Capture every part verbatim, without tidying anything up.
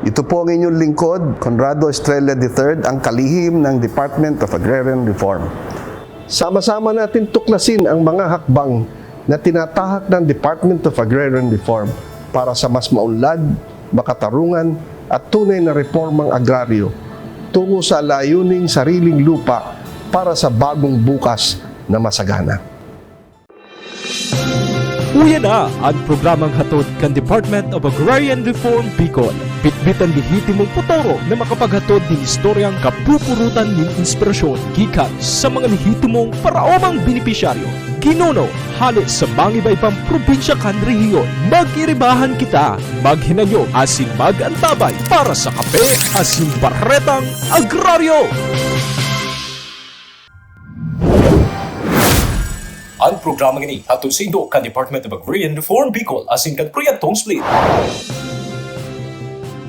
Ito po ang inyong lingkod, Conrado Estrella the third, ang kalihim ng Department of Agrarian Reform. Sama-sama natin tuklasin ang mga hakbang na tinatahak ng Department of Agrarian Reform para sa mas maunlad, makatarungan at tunay na reformang agraryo tungo sa layuning sariling lupa para sa bagong bukas na masagana. Uya na an programang hatod kan Department of Agrarian Reform Bicol. Bitbit an lehitimong potoro na makapaghatod nin istoryang kapupurutan nin inspirasyon gikan sa mga lehitimong paraomang benepisyaryo, ginuno, hale sa mangiba-ibang probinsya kan rehiyon. Mag-iribahan kita, maghinanyog asin mag-antabay para sa Kape asin Baretang Agraryo! An programang ini hatod saindo kan Department of Agrarian Reform Bicol asin kan Proyektong Split.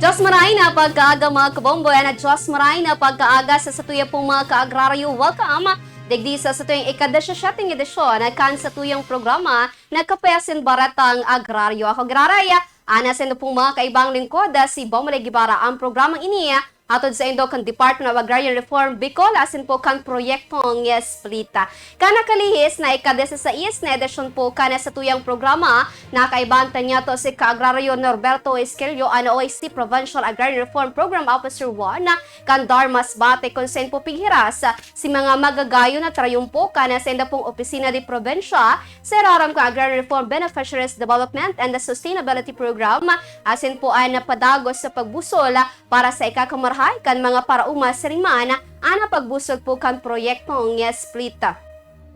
Diyos maray na pagkaaga, mga kabombo, and Diyos maray na pagkaaga sa satuya pong mga kaagraryo. Welcome digdi sa satuyang ika-disisyete nga edisyon kan satuyang programa na Kape asin Baretang Agraryo. Ako, Graray, ana saindo pong mga kaibang lingkod, si Bombo Guevara. Ang programang ini hatod saindo kan Department of Agrarian Reform Bicol asin po kan Proyektong Split. Kan nakalihis na ika-diseseis na edisyon po kan satuyang programa, nakaibahan ta niyato si Kaagraryo Norberto Esquelio, an O I C Provincial Agrarian Reform Program Officer one, kan DAR Masbate, kun saen po pighiras si mga magagayon na trayumpo kan sainda pong opisina de probinsya sa irarom kan Agrarian Reform Beneficiaries Development and Sustainability Program, asin po an padagos sa pagbusol para sa ikakamarahay kan mga paraoma sa riman an pagbusog po kan proyektong Split.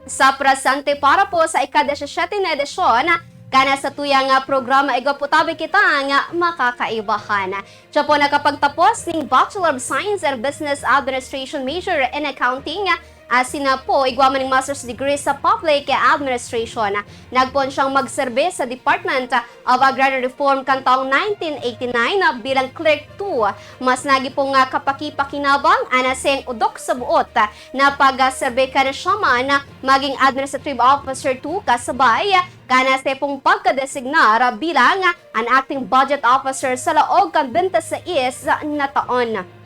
Sa presente para po sa ika-disesyete na edisyon kan satuyang programa, igwa po tabi kitang makakaibahan. Siya po nakapagtapos ning Bachelor of Science in Business Administration, major in Accounting, asin na po igwa man ning master's degree sa Public Administration. Nagpoon siyang magserbi sa Department of Agrarian Reform kan taong nineteen eighty-nine bilang Clerk two. Mas nagi po nga kapakipakinabang an saiyang odok sa boot na pagserbi kan siya man magin Administrative Officer two, kasabay kan saiya pong pagkadesignar bilang an Acting Budget Officer sa laog kan bente sais na taon.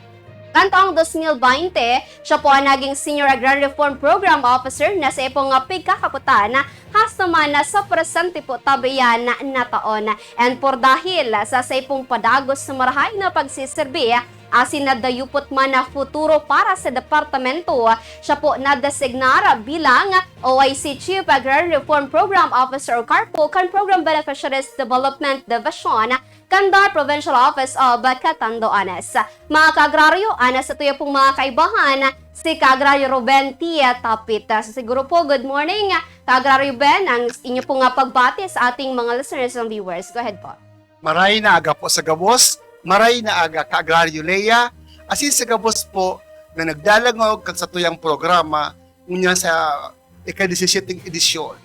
Kan taong dos mil baynte, siya po an naging Senior Agrarian Reform Program Officer na saiya pong pigkakapotan hasta man sa presente po tabi iyan na taon. And por dahil sa saiya pong padagos na marahay na pagsiserbi asin na dayupot man na futuro para sa departamento, siya po nadesignar bilang O I C Chief Agrarian Reform Program Officer o CARPO kan Program Beneficiaries Development Division kan DAR Provincial Office of Catanduanes. Mga kaagraryo, an satuya pong mga kaibahan, si Kaagraryo Ruben Tia Tapit. So, siguro po, good morning, Kaagraryo Ben, ang inyo pong pagbati sa ating mga listeners and viewers. Go ahead po. Maray na aga po sa gabos, maray na aga, Kaagraryo Lea, asin sa gabos po na nagdalangog kan satuyang programa ngunyan sa ika-disesyeteng edisyon.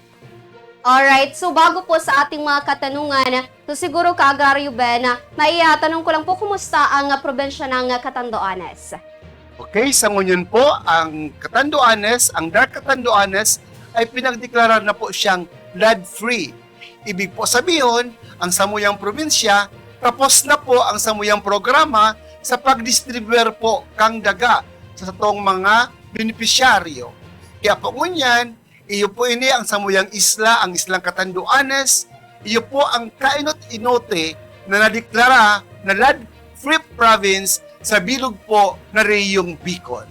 Alright, so bago po sa ating mga katanungan, so siguro, Kaagraryo Ben, maitanong ko lang po, kumusta ang, ah, probinsya ng, ah, Catanduanes? Okay, sa ngunyan po, ang Catanduanes, ang DAR Catanduanes, ay pinagdeklarar na po siyang LAD-free. Ibig po sabihon, ang samuyang probinsya, tapos na po ang samuyang programa sa pagdistribuer po kang daga sa satong mga benepisyaryo. Kaya po ngunyan, iyo po ini ang samuyang isla, ang Islang Catanduanes, iyo po ang kainot-inote na nadeklara na LAD-free province sa bilog po na rehiyong Bicol.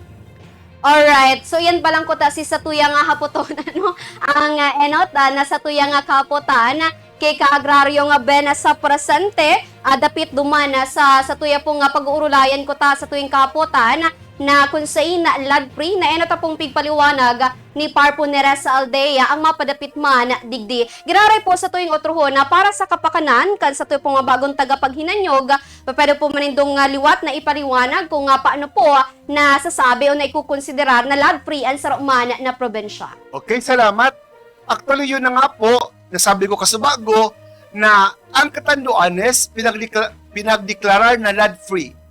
Alright, so yan pa lang kuta si satuya nga hapoton, ano? Ang, ah, enot, ah, na satuya nga kahapotan kay Kaagraryo nga Ben sa presente, ah, dapit duman, ah, sa satuya pong, ah, pag-uurulayan kuta satuyang kahapotan na kun sain na LAD-free na enot ta pong pigpaliwanag ni Parpo Neres Aldea ang mapadapit man digdi. Giraray po satuyang otrohon na para sa kapakanan kan satuya pong, ah, bagong tagapaghinanyog, pwede po man nindong, ah, liwat na ipaliwanag kung, ah, paano po nasasabi o naikukonsiderar na LAD-free an saro man na probinsya. Okay, salamat. Actually, yun na nga po, nasabi ko kasubago na ang Catanduanes pinagdekla- pinagdeklarar na LAD-free.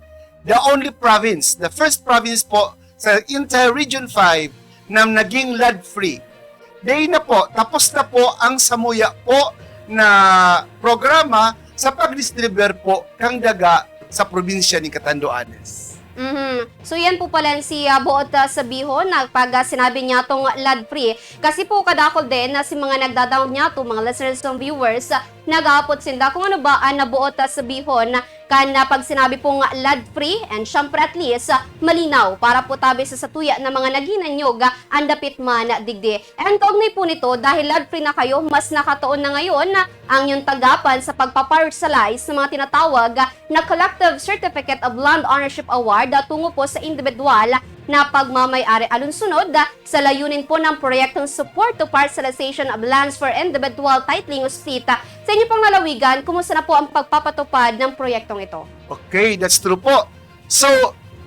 The only province, the first province po sa entire Region five na naging LAD-free. Day na po, tapos na po ang samuya po na programa sa pag-distribuer po kang daga sa probinsya nin Catanduanes. Mhm. So yan po pala si ah, buot ah, sabihon na pag ah, sinabi niya tong lad free. Kasi po kadakol din na si mga nagdadaon niya to, mga listeners and viewers, ah, nag-aapot sinda kung ano ba ang nabuot ah, sabihon kan ah, pag sinabi pong lad free and syempre at least ah, malinaw para po tabi sa satuya na mga naghinanyog ah, ang dapit man digdi. And kaugnay po nito, dahil lad free na kayo, mas nakatoon na ngayon ang inyong tanggapan sa pagpaparcelize ng mga tinatawag na Collective Certificate of Land Ownership Award tungo po sa individual na pagmamayari alunsunod sa layunin po ng proyektong Support to Parcelization of Lands for Individual Titling o SPLIT. Sa inyo pong lalawigan, kumusta na po ang pagpapatupad ng proyektong ito? Okay, that's true po. So,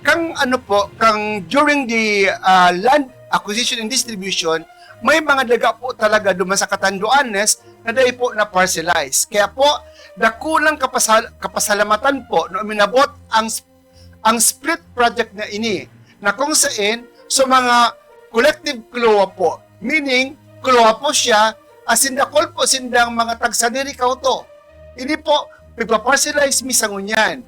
kang ano po, kang during the uh, land acquisition and distribution, may mga daga po talaga duman sa Catanduanes na dai po na parcelize. Kaya po, dakulang kapasal- kapasalamatan po na uminabot ang sp- ang split project na ini, na kung saan sa mga collective CLOA po, meaning CLOA po siya, asin dakol po sindang mga tagsadiri kauto. Ini po, pigpa-parcelize mi sa ngunyan.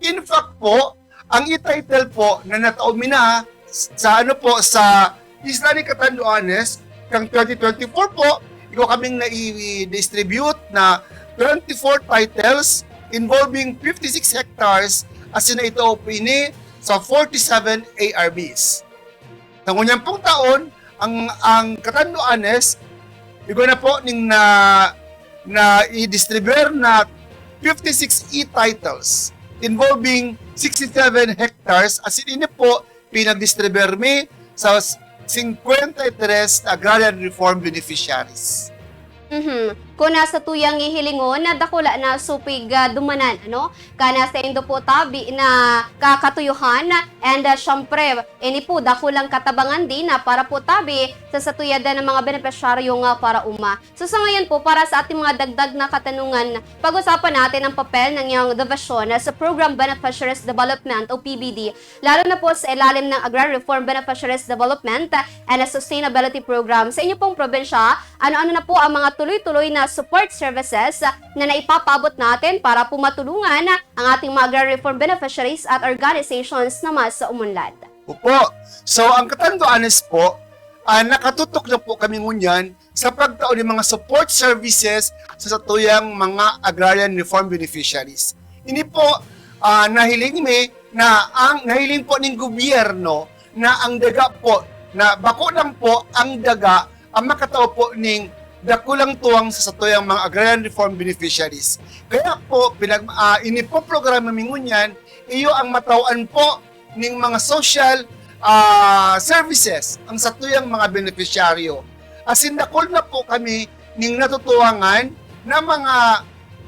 In fact po, ang e-title po na natao mi na sa ano po sa Isla ni Catanduanes, kang twenty twenty-four po, igwa kaming nai-distribute na twenty-four titles involving fifty-six hectares, asin na ito po ini sa forty-seven A R Bs. Sa ngunyan pong taon, ang, ang Catanduanes, igwa na po ning na, na i-distribute na fifty-six e-titles involving sixty-seven hectares, asin ini po pinagdistribuir mi sa singkwenta y tres na agrarian reform beneficiaries. Mhm. Kung nasa tuyang hihilingon na dakula na supig ah, dumanan, ano? Kana sa indo po tabi na kakatuyohan and uh, syempre, ini po dakulang katabangan din na para po tabi sa satuyadan ng mga benepisyaryo nga para uma. So sa ngayon po, para sa ating mga dagdag na katanungan, pag-usapan natin ang papel ng iyong division sa Program Beneficiaries Development o P B D, lalo na po sa ilalim ng Agrarian Reform Beneficiaries Development and Sustainability Program. Sa inyo pong probinsya, ano-ano na po ang mga tuloy-tuloy na support services na naipapaabot natin para po matulungan ang ating mga agrarian reform beneficiaries at organizations na mas umunlad? Opo. So, ang Catanduanes po, ah, nakatutok na po kami ngunyan sa pagtao ng mga support services sa satuyang mga agrarian reform beneficiaries. Ini po, ah, nahiling mi na ang nahiling po ning gobyerno na ang daga po, na bako lang po ang daga ang makatao po ning dakulang tuwang sa satuyang mga agrarian reform beneficiaries. Kaya po, pinag, ah, inipoprograma mi ngunyan, iyo ang matawan po ning mga social ah, services ang satuyang mga benepisyaryo. Asin dakul na po kami ning natutuwangan na mga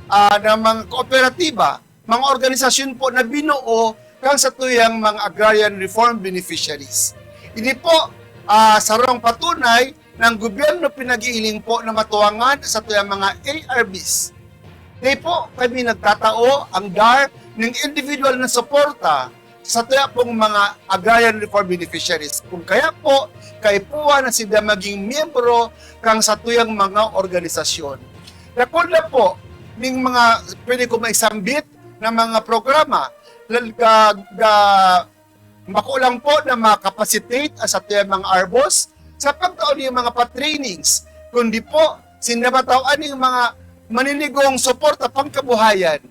ah, na mga kooperatiba, mga organisasyon po na binuo kan satuyang mga agrarian reform beneficiaries. Ini po ah, sarong patunay ng gobyerno pinag-iiling po na matuwangan sa tuyang mga A R Bs. Di po kami nagtatao ang dar ng individual na suporta sa tuya pong mga agrarian reform beneficiaries. Kung kaya po, kaipuhan na sila maging miyembro kang sa tuyang mga organisasyon. Dakul na po ning mga pwede ko maisambit na mga programa, lal- ga, ga, bako lang po na makapacitate ang sa tuyang mga arbos sa pagtao ning mga pa-trainings, kundi po sinda matawan ning mga maninigong suporta pangkabuhayan.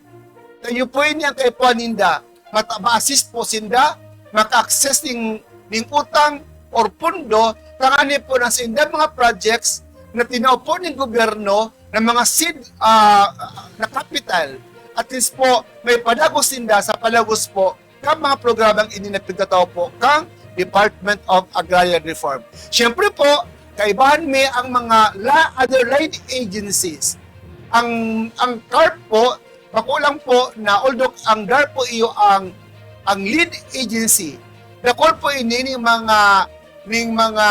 Kayo po ini ang kaipuhan ninda, mata- ma-assist po sinda, maka-access ning, ning utang or pundo, tangani po na sa indang mga projects na tinao po ning gobyerno na mga seed ah, na capital. At least po, may padagos sinda sa palagos po kan mga programang ini na pigtatao po kan Department of Agrarian Reform. Siyempre po, kaibahan mi ang mga la other line agencies. Ang ang CARP po, bako lang po na, although ang DAR po iyo ang ang lead agency, dakul po ini ning mga ning mga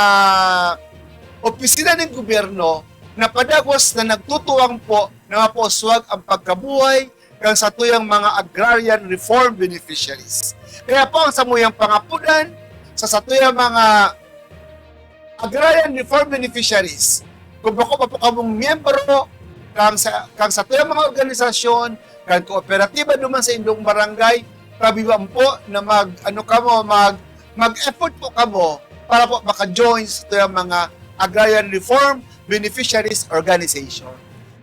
opisina ng gobyerno na padagos na nagtutuwang po na mapauswag ang pagkabuhay kan satuyang mga agrarian reform beneficiaries. Kaya po ang samuyang pangapudan sa satuyang mga agrarian reform beneficiaries, kung bako pa po kamong miyembro kang sa kang satuyang mga organisasyon, kan kooperatiba duman sa indong barangay, kabiwang po na mag, ano kamo, mag, mag-effort po kamo para po maka-join sa tuyang mga agrarian reform beneficiaries organization.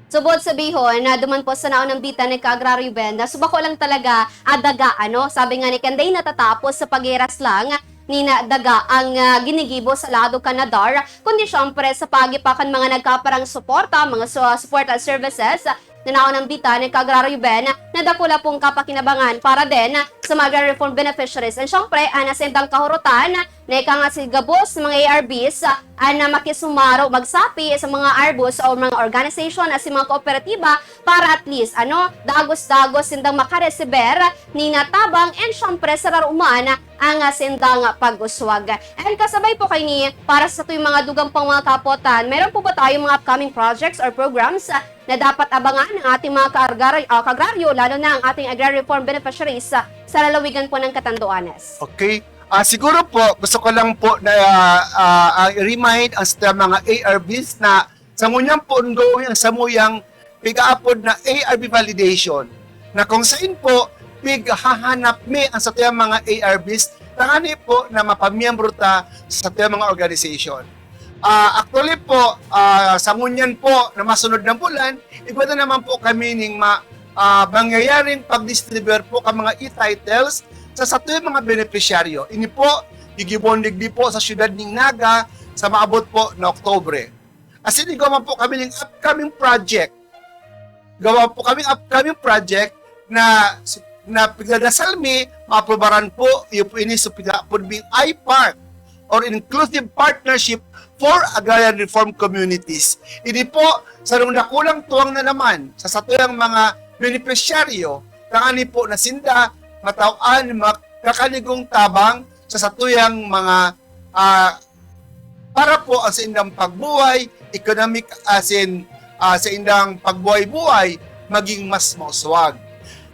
Subot sabihon na duman po sa naunang bitan ni Ka-Agraryo Ben, na subako lang talaga adaga, ano? Sabi nga ni Kanday natatapos sa paghiras lang ni na daga ang, ah, ginigibo sa lado kan NADAR, kundi siyempre sa paagi pa kan mga nagkaparang suporta, mga su-, support and services na naunang bitan ni Ka-Agraryo Ben na dakula pong kapakinabangan para din sa mga agrarian reform beneficiaries. And siyempre, ang nasendang kahurutan na ika nga si gabos sa mga A R Bs, ah, na makisumaro, magsapi sa mga arbos o mga organisasyon at sa mga kooperatiba para at least, ano, dagos-dagos sindang makaresiber ni natabang and siyempre sararuman ang, ah, sindang pag-uswag. And kasabay po kaini, para sa tuwing mga dugang pang mga kapotan, meron po ba tayong mga upcoming projects or programs, ah, na dapat abangan ng ating mga kaargar-, ah, kagraryo, lalo na ang ating agrarian reform beneficiaries, ah, sa lalawigan po ng Catanduanes? Okay. Ah, siguro po, gusto ko lang po na, ah, ah, ah, i-remind ang sa mga A R Bs na sa ngunyan po ongoing ang samuyang pig-aapod na A R B validation, na kung sain po, pighahanap mi ang satuyang mga A R Bs, tangani po na mapamiyembro ta sa satuyang mga organisasyon. Ah, actually po, ah, sa ngunyan po na masunod na bulan, igwa na naman po kami ning ma-, ah, mangyayaring pagdistribute po kan mga e-titles sa satuyang mga benepisyaryo. Ini po, gigibon digdi po sa siyudad ning Naga sa maabot po na Oktubre. Asin igwa man po kami ning upcoming project. Gawa po kami upcoming project na, na pigdadasal mi, maaprobaran po, iyo po ini sa pigapod ming I PARC or Inclusive Partnership for Agrarian Reform Communities. Ini po, sarong dakulang tuwang na naman sa satuyang mga benepisyaryo, tangani po na sinda matawan makakanigong tabang sa satuyang mga, ah, para po ang sa indang pagbuhay, economic, asin, ah, sa indang pagbuhay-buhay, maging mas mauswag.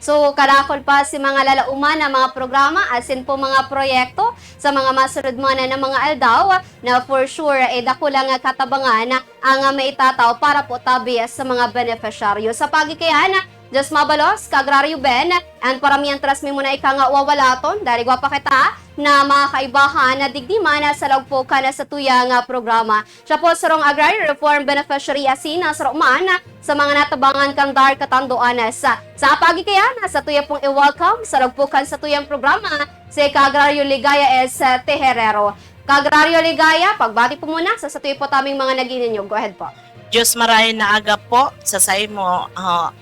So, kadakul pa si mga lalauman na mga programa, asin po mga proyekto sa mga masunod man na mga aldaw, na for sure, eh, dakulang katabangan ang, ah, maitataw para po tabi sa mga benepisyaryo. Sa paagi kaiyan, Diyos mabalos, Ka-Agraryo Ben, and para mientras mi muna ika nga wawalaton, dahil igwa pa kita na mga kaibahan na digdi man sa laog po kan satuyang, ah, programa. Siya po sarong agrarian reform beneficiary asin na saro man sa mga natabangan kan DAR Catanduanes. Sa paagi kaiyan, satuya pong i-welcome sa laog po kan satuyang programa si Ka-Agraryo Ligaya S. Tejerero. Ka-Agraryo Ligaya, pagbati po muna sa satuya po taming mga nag-iininyog. Go ahead po. Diyos maray na aga po sa saimo, ah,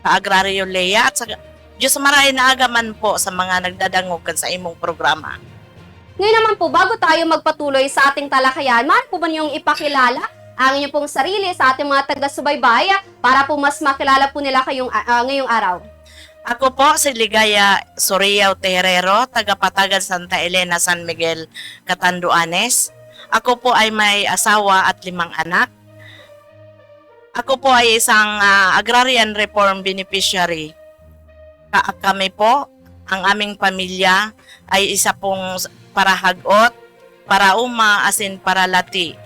Ka-Agraryo Lea, at sa Diyos maray na aga man po sa mga nagdadangog kan sa imong programa. Ngayon naman po, bago tayo magpatuloy sa ating talakayan, maaari po ba niyong ipakilala ang inyo pong sarili sa ating mga taga-subaybay para po mas makilala po nila kayong, ah, ah, ngayong araw? Ako po si Ligaya Soriao Tejerero, taga Patagan, Santa Elena, San Miguel, Catanduanes. Ako po ay may asawa at limang anak. Ako po ay isang, ah, agrarian reform beneficiary. Ka-, kami po, ang aming pamilya ay isa pong s-, parahagot, parauma, asin paralati.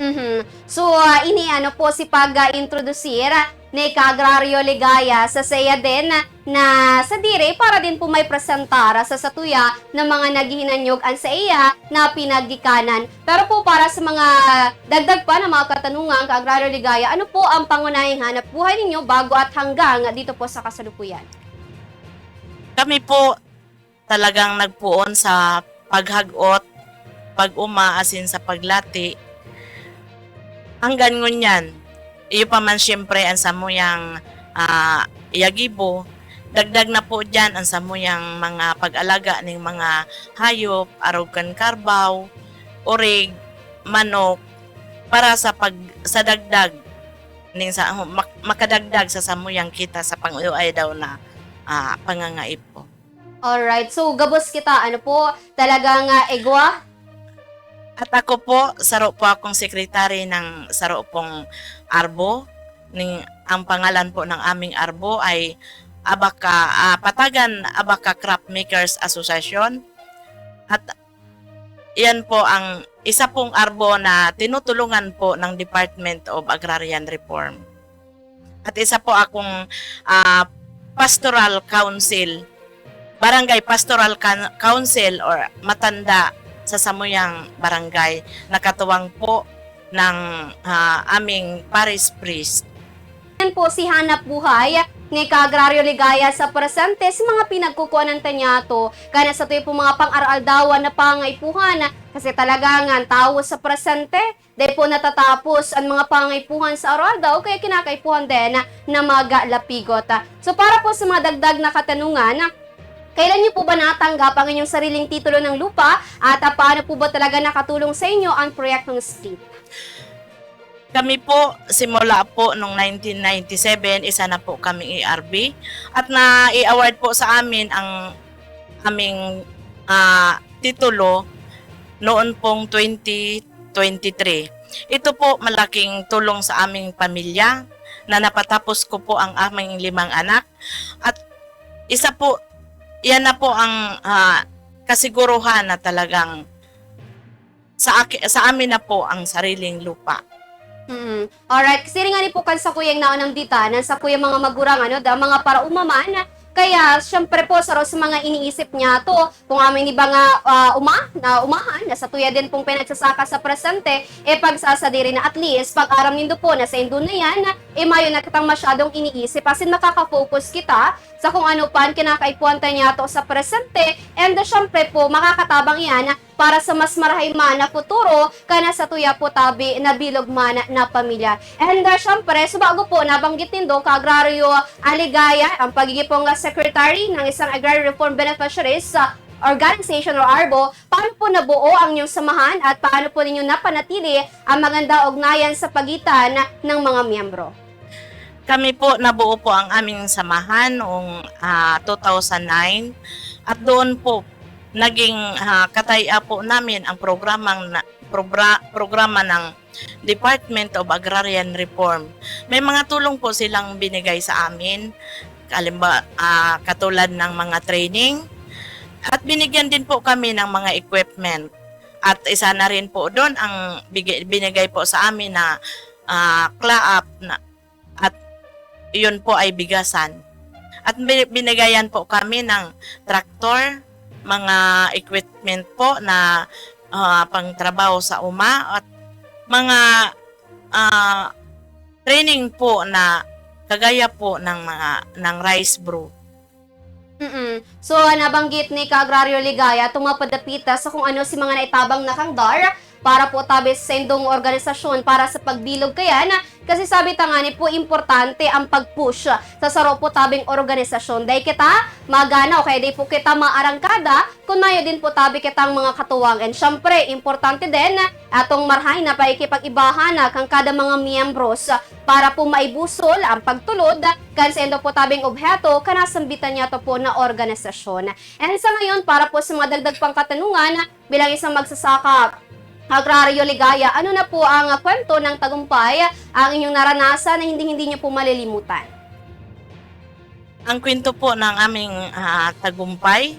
Mhm. So, ah, ini ano po si pag, ah, introdusir ni Ka-Agraryo Ligaya sa saiya din na sadiri para din po maipresentar sa satuya na mga naghihinanyog an saiya na pinaggikanan. Pero po para sa mga dagdag pa na mga katanungan, Ka-Agraryo Ligaya, ano po ang pangunahing hanapbuhay ninyo bago at hanggang dito po sa kasalukuyan? Kami po talagang nagpoon sa paghagot, pag-uma, asin sa paglati. Hanggang ngunyan, iyo pa man siyempre ang samuyang, ah, yagibo. Dagdag na po diyan ang samuyang mga pag-alaga ning mga hayop, arog kan karbaw, orig, manok, para sa pag-, sa dagdag ning sa, mak-, makadagdag sa samuyang kita sa pang-uyo-ay daw na, ah, pangangaipo. Alright. So, gabos kita, ano po, talagang, ah, igwa? At ako po, saro po akong secretary ng saro pong arbo. Ning, ang pangalan po ng aming arbo ay Abaca, ah, Patagan Abaca Craft Makers Association. At yan po ang isa pong arbo na tinutulungan po ng Department of Agrarian Reform. At isa po akong, ah, pastoral council, barangay pastoral coun-, council or matanda sa samuyang barangay. Nakatuwang po ng, ah, aming parish priest. Yan po si hanap buhay ni Kaagraryo Ligaya sa presente sa mga pinagkukuhanan ta niyato, kaya sa tuyo po mga pang-araldawan na pangaipuhan, kasi talaga nga ang tawo sa presente, dai po natatapos ang mga pangaipuhan sa aroaldaw, kaya kinakaipuhan din na maglapigot. So para po sa mga dagdag na katanungan, kailan niyo po ba natanggap ang inyong sariling titulo ng lupa at ah, paano po ba talaga nakatulong sa inyo ang proyektong STEEP? Kami po, simula po nung nineteen ninety-seven, isa na po kami A R B. At na-award po sa amin ang aming, ah, titulo noon pong twenty twenty-three. Ito po malaking tulong sa aming pamilya na napatapos ko po ang aming limang anak. At isa po, yan na po ang, ah, kasiguruhan na talagang sa aki-, sa amin na po ang sariling lupa. Mm. Alright, kasi nga ni po kan sakuyang naunang dita, nan sakuyang mga magurang, ano, da, mga parauma man. Kaya, syempre po, saro sa mga iniisip niyato, kung amin iba nga ah, uma, na umahan, na satuya din pong pinagsasaka sa presente, e pagsasadiri na at least, pag aram nindo po na sa indo na yan, e mayo na kitang masyadong iniisip. Asin makaka-focus kita sa kung ano pa ang kinakaipuhan ta niyato sa presente, and syempre po, makakatabang iyan para sa mas marahay man na futuro, kana sa tuya po tabi na bilog man na pamilya. And uh, syempre, so bago po nabanggit nindo, Kaagraryo Aligaya, ang pagiging pong secretary ng isang Agrarian Reform Beneficiaries uh, Organization or ARBO, paano po nabuo ang inyong samahan at paano po ninyo napanatili ang maganda ugnayan sa pagitan ng mga miyembro? Kami po, nabuo po ang aming samahan noong ah, two thousand nine, at doon po naging ah, kataya po namin ang programang na, probra, programa ng Department of Agrarian Reform. May mga tulong po silang binigay sa amin, kalimba, ah, katulad ng mga training, at binigyan din po kami ng mga equipment. At isa na rin po doon ang bigay, binigay po sa amin na ah, claap na, at yun po ay bigasan. At bi- binigayan po kami ng traktor, mga equipment po na ah, pangtrabaho sa uma, at mga ah, training po na kagaya po ng mga ng rice brew. Mm. So, ah, nabanggit ni Kaagraryo Ligaya itong mga padapita sa kung ano si mga naitabang na kang DAR para po tabi sa saindong organisasyon para sa pagbilog kayan, kasi sabi ta nga ni po, importante ang pag-push sa saro po tabing organisasyon. Dai kita magana o kaya dai po kita maarangkada kung mayo din po tabi kitang mga katuwang. And syempre, importante din atong marhay na pakikipag-ibahan kan kada mga miyembros para po maibusol ang pagtulod kan saindo po tabing obheto kan nasambitan niyato po na organisasyon. And sa ngayon, para po sa mga dagdag pang katanungan, bilang isang magsasaka, Agraryo Ligaya, ano na po ang kwento ng tagumpay ang inyong naranasan na hindi-hindi niyo po malilimutan? Ang kwento po ng aming ah, tagumpay,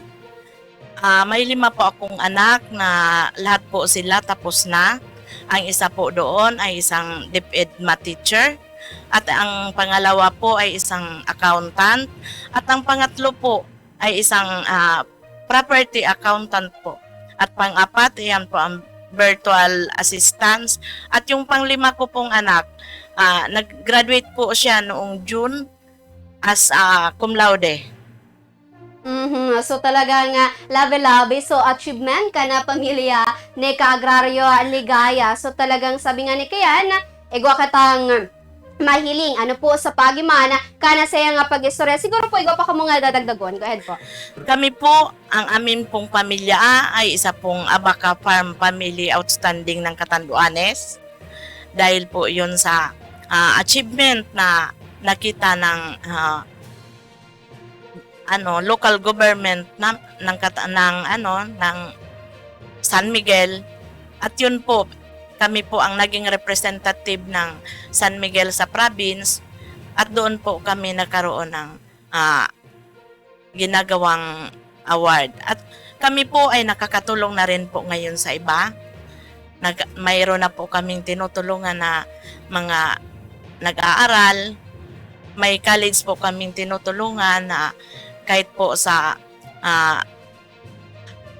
ah, may lima po akong anak na lahat po sila tapos na. Ang isa po doon ay isang DepEd math teacher, at ang pangalawa po ay isang accountant, at ang pangatlo po ay isang ah, property accountant po. At pang-apat, iyan po ang virtual assistance. At yung panglima ko pong anak, ah, nag-graduate po siya noong June as ah, cum laude. Mhm. So talagang ah, labi-labi so achievement kan ah, pamilya ni Kaagraryo Ligaya. So talagang sabi nga ni Kayan, igwa katang mahiling ano po sa pagiman kan ah, saya nga pag-istorya. Siguro po igwa pa kamo nga dadagdagon. Go ahead po. Kami po, ang amin pong pamilya ah, ay isa pong Abaca Farm Family Outstanding ng Catanduanes. Dahil po yun sa ah, achievement na nakita ng ah, ano, local government na, ng kata, ng ano, ng San Miguel. At yun po, kami po ang naging representative ng San Miguel sa province, at doon po kami nagkaroon ng ah, ginagawang award. At kami po ay nakakatulong na rin po ngayon sa iba. Nag, mayroon na po kaming tinutulungan na mga nag-aaral, may college po kaming tinutulungan na kahit po sa, ah,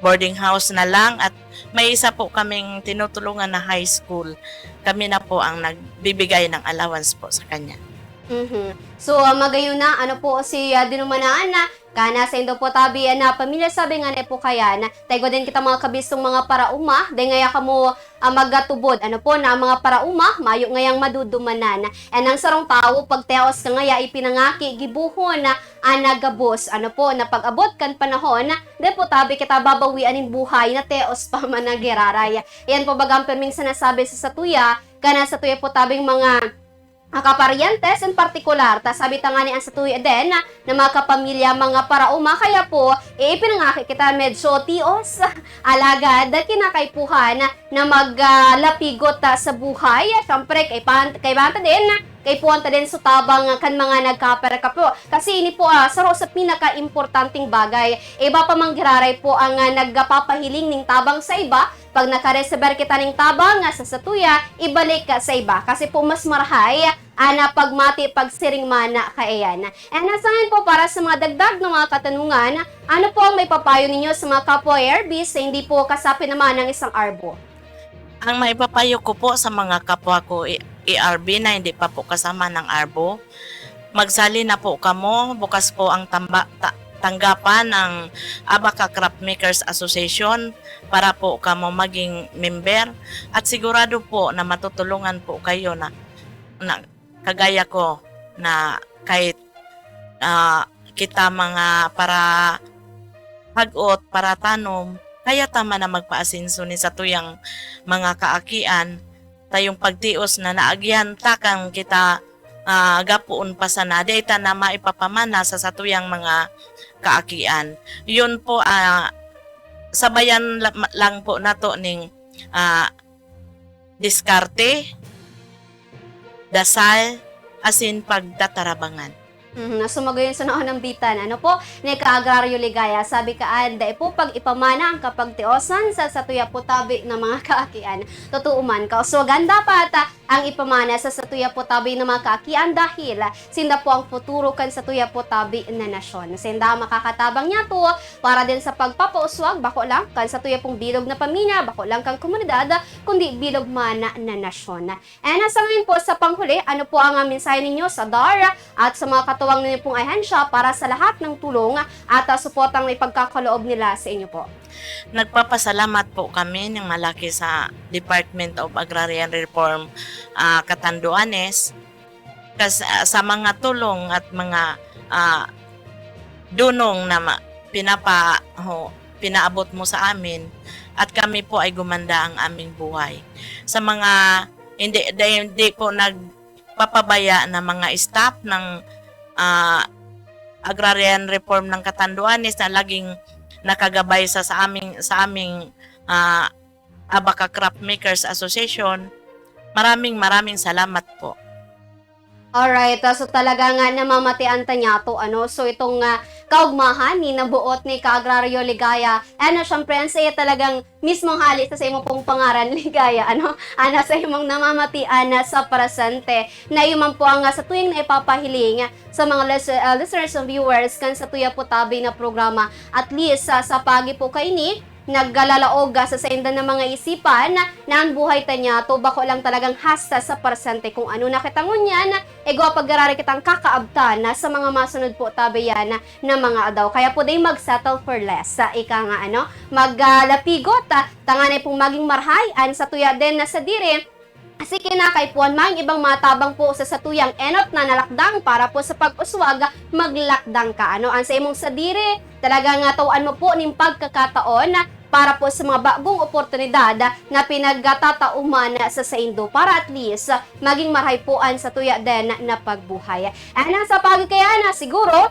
boarding house na lang, at may isa po kaming tinutulungan na high school. Kami na po ang nagbibigay ng allowance po sa kanya. Mhm. So, ah, magayon na, ano po, si, ah, dinumanan na, kana saindo po tabi, ah, na pamilya, sabi nga na po kaya na, taigo din kita mga kabistong mga paraoma, dai ngaya kamo, ah, magatubod, ano po, na mga paraoma, mayo ngayang madudumanan. And ang sarong tawo, pagteos ka ngaya, ipinangaki, gibohon na, ah, nagabos, ano po, na pag-abot kan panahon, dai po tabi kita babawian nin buhay na teos pa man na giraray. Yan po bagang pirming sinasabi sa satuya, kana satuya po tabing mga, ah, kaparyentes in partikular, ta sabi ta ngani an satuya din na, na mga kapamilya, mga paraoma, kaya po, ipinangaki kita medyo tios, alagad kinakaipuhan na mag, ah, lapigot, ah, sa buhay. Siyempre, kaipahan, kaibahan ta din, kaipuhan ta din sa tabang kan mga nagkapera ka po. Kasi ini po, ah, saro sa pinaka-importanteng bagay. Iba pa man giraray po ang, ah, nagpapahiling ning tabang sa iba, pag nakareseber kita ning tabang, ah, sa satuya, ibalik ka sa iba. Kasi po mas marahay, ah, na pagmati, pagsiring man na kaiyan. And sa ngayon po, para sa mga dagdag na mga katanungan, ano po ang may papayo ninyo sa mga kapwa A R Bs na hindi po kasapin naman ng isang arbo? Ang maipapayo ko po sa mga kapwa ko i-, A R B na hindi pa po kasama ng arbo, magsali na po kamo. Bukas po ang tamba-, ta-, tanggapan ng Abaca Craft Makers Association para po kamo maging member, at sigurado po na matutulungan po kayo na, na kagaya ko, na kahit, ah, kita mga para hagot, para tanom, kaya ta man na magpaasenso ni satuyang mga kaakian, ta yung pagtios na naagihan ta kan kita, ah, gapoon pa sana, di ta na maipapamana sa satuyang mga kaakian. Yun po, ah, sabayan la-, ma-, lang po nato ning, ah, diskarte, dasal, asin pagtatarabangan. Mhm, na sumagoyon sa naunang bitan, ano po, ni Ka-Agraryo Ligaya, sabi kaan, dai po pag-ipamana ang kapagtiosan sa satuya po tabi na mga kaakian. Totoo man, kauswagan dapat, ah, ang ipamana sa satuya po tabi na mga kaakian dahil sinda po ang futuro kan satuya po tabi na nasyon. Sinda makakatabang niya to para din sa pagpapauswag, bako lang kan satuya pong bilog na pamilya, bako lang kan komunidad, kundi bilog man na nasyon. And sa ngayon po, sa panghuli, ano po ang, ah, mensahe ninyo sa DAR at sa mga katuwang ninyo pong ahensya para sa lahat ng tulong at, ah, suportang ipagkakaloob nila sa inyo po? Nagpapasalamat po kami ng malaki sa Department of Agrarian Reform, ah, Catanduanes, kas-, ah, sa mga tulong at mga, ah, dunong na ma-, pinapa-, ho, pinaabot mo sa amin, at kami po ay gumanda ang aming buhay. Sa mga hindi, di, di po nagpapabaya na mga staff ng, ah, Agrarian Reform ng Catanduanes na laging nakagabay sa, sa aming, sa aming, ah, Abaca Craft Makers Association, maraming, maraming salamat po. Alright, ah, so talaga nga namamatian ta niya to, ano? So itong, ah, kaugmahan ni nabuot ni Ka-Agraryo Ligaya, ano, syempre, ang saya talagang mismong hali sa, sa imo pong pangaran, Ligaya, ano? Ana, sa imong namamatian na sa presente. Na iyo man po ang, ah, sa tuwing na ipapahiling, ah, sa mga lis-, ah, listeners and viewers kan sa tuya po tabi na programa. At least, ah, sa pagi po kaini, naggalalaog, ah, sa sainda na mga isipan na ang buhay ta niya to bako lang talagang hasta sa presente. Kung ano na kita ngunyan, igwa pag-arari kitang kakaabtan na sa mga masunod po tabi yan na mga aldaw. Kaya po, dai mag-settle for less. Sa ika nga, ano, mag, ah, lapigot, ah, tanganay pong maging marhay, an sa tuya din na sadiri, sige na, kaipuhan man ibang matabang po sa satuyang enot na nalakdang para po sa pag-uswag, maglakdang ka. Ano, an sa imong sadiri, talagang, ah, tawaan mo po ning pagkakataon para po sa mga bagong oportunidad na pinagtatao man sa saindo para at least maging marhay po an sa tuya din na pagbuhay. And ang sa pagi kaya na siguro,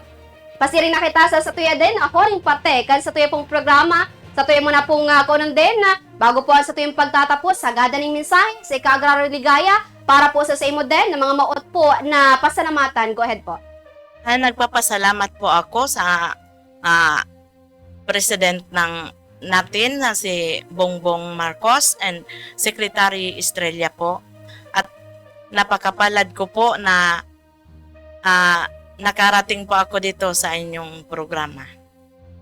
pasiring na kita sa satuya din, ako ring parte kan satuya pong programa, satuya mo na pong, ah, kunon din na bago po ang satuyang pagtatapos, sagada ning mensahe sa Ka-Agraryo Ligaya para po sa, sa imo din na mga maot po na pasalamatan. Go ahead po. Ah, nagpapasalamat po ako sa, ah, President ng natin na si Bongbong Marcos and Secretary Estrella po. At napakapalad ko po na ah, nakarating po ako dito sa inyong programa.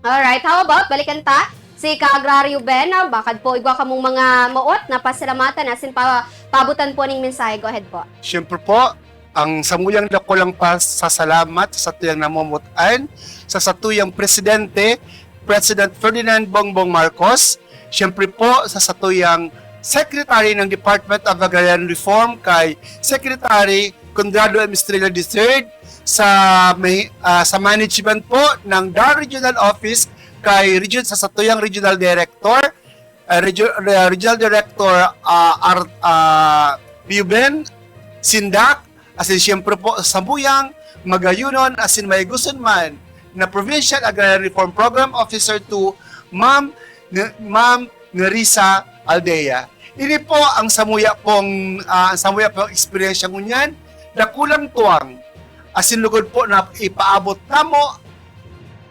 Alright, how about balikan ta si Ka-Agraryo Ben? Ah, bakad po igwa kamong mga moot na pasalamatan asin pa pabutan po ning mensahe. Go ahead po. Siyempre po, ang samuyang dakulang pasasalamat sa satuyang namumutan, sa satuyang presidente, President Ferdinand Bongbong Marcos, siyempre po sa satuyang Secretary ng Department of Agrarian Reform kay Secretary Conrado M. Estrella the third, sa may, ah, sa management po ng DAR Regional Office kay region sa satuyang Regional Director, ah, Regio- ah, Regional Director ah, Ar- ah, Piuben Sindak, asin siyempre po sa samuyang magayunon asin maiguson man na Provincial Agrarian Reform Program Officer two, Ma'am N- Ma'am Nerissa Aldea. Ini po ang samuya pong ah, ang samuya pong eksperyensya ngunyan, dakulang tuwang asin lugod po na ipaabot namo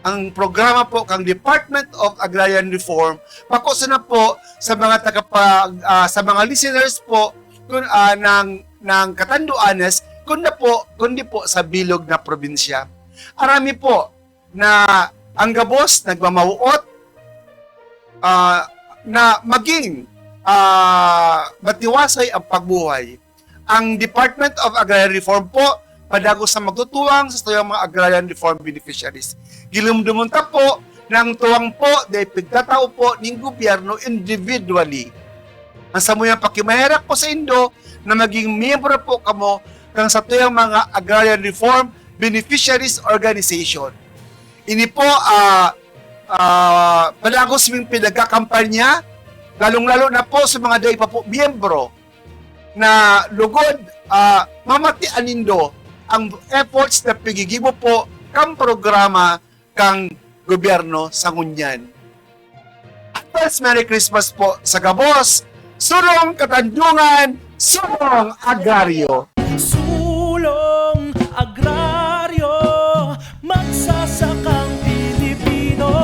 ang programa po kang Department of Agrarian Reform, bako sana po sa mga tagapag ah, sa mga listeners po kun, ah, ng ng Catanduanes, kundi po, kundi po sa bilog na probinsya. Arami po na ang gabos nagmamauot ah, na maging ah, matiwasay ang pagbuhay. Ang Department of Agrarian Reform po padagos na magtutuwang sa tuyang mga agrarian reform beneficiaries. Gilumdumon ta po na ang tuwang po dai pigtatao po ning gobyerno individually. Ang samuyang pakimaherak po sa indo na maging miyembro po kamo kan satuyang mga agrarian reform beneficiaries organization. Ini po ah ah, padagos ming pinagkakampanya, lalong-lalo na po sa mga dai pa po miyembro na lugod ah, mamatian nindo ang efforts na pigigibo po kang programa kang gobyerno sa ngunyan. Advance Merry Christmas po sa gabos, Sulong Katandungan, Sulong Agraryo. Sulong Agraryo, magsasakang Pilipino.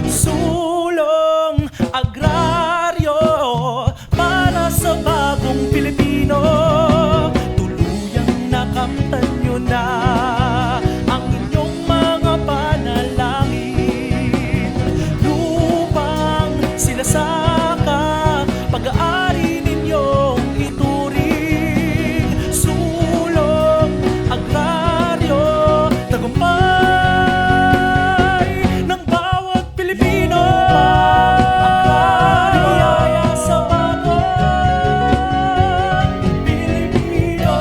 Sulong Agraryo, para sa bagong Pilipino. Tuluyang nakamtan nyo na ang inyong mga panalangin. Lupang sinasaka, pag-aari ninyong ituring. Sulong Agraryo, tagumpay ng bawat Pilipino. Agraryo sa bagong Pilipino.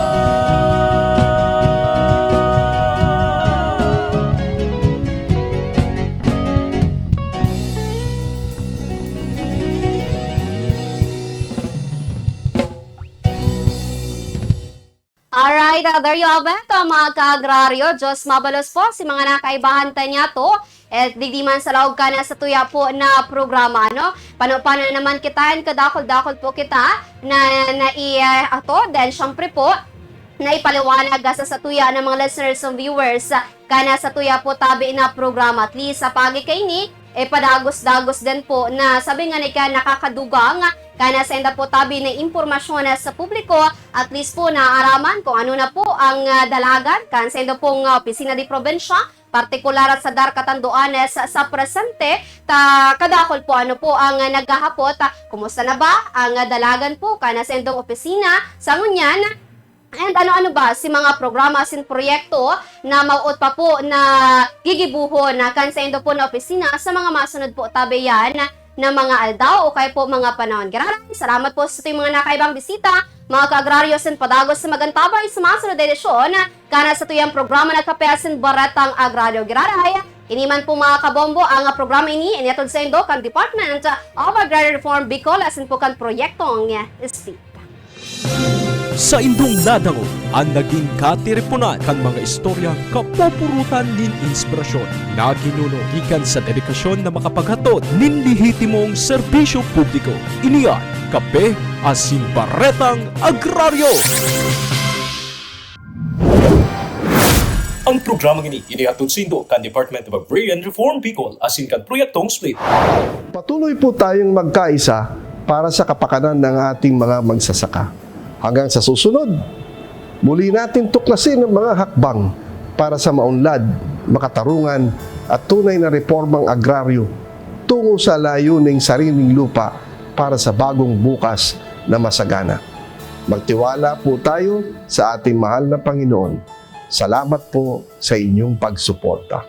Alright, uh, there you have it, uh, mga ka-agraryo. Diyos mabalos po si mga nakaibahan ta niya to. At digdi man sa laog ka na sa tuya po na programa, ano? Pano-pano na naman kita and kadakol-dakol po kita na nai-, uh, ato. Then, syempre po, na ipaliwanag sa satuya ng mga listeners and viewers, ah, kana satuya po tabi na programa. At least sa pagi kaini, eh, padagos-dagos din po na sabi nga ni ka nakakadugang, kana sa inda po tabi na impormasyon sa publiko, at least po naaraman kung ano na po ang, ah, dalagan kan sa inda pong, ah, opisina de probinsya, partikular at sa DAR Catanduanes sa presente, ta kadakol po ano po ang, ah, naghahapot, ah, kumusta na ba ang, ah, dalagan po kana sa indong opisina sa ngunyan? And ano-ano ba si mga programa asin proyekto na mauot pa po na gigibuhon na kan saindo po na opisina sa mga masunod po tabi yan na mga aldaw o kaya po mga panahon? Giraray, salamat po sa tuyong mga nakaibang bisita, mga ka-agraryo, asin padagos sa magantabay sa masunod na edisyon kana sa tuyang programa na Kape asin Baretang Agraryo. Giraray, ini man po mga kabombo ang programa ini, iniatod saindo kan Department of Agrarian Reform Bicol asin po kan Proyektong STEEP. Saindong nadangog an nagin katiriponan kan mga istoryang kapupurutan nin inspirasyon na ginuno gikan sa dedikasyon na makapaghatod nin lehitimong serbisyo publiko. Ini an Kape asin Baretang Agraryo. Ang programang ini inihatod saindo kan Department of Agrarian Reform Bicol asin kan Proyektong STEEP. Patuloy po tayong magkaisa para sa kapakanan ng ating mga magsasaka. Hanggang sa susunod, Muli natin tuklasin ang mga hakbang para sa maunlad, makatarungan at tunay na reformang agraryo tungo sa layuning sariling lupa para sa bagong bukas na masagana. Magtiwala po tayo sa ating mahal na Panginoon. Salamat po sa inyong pagsuporta.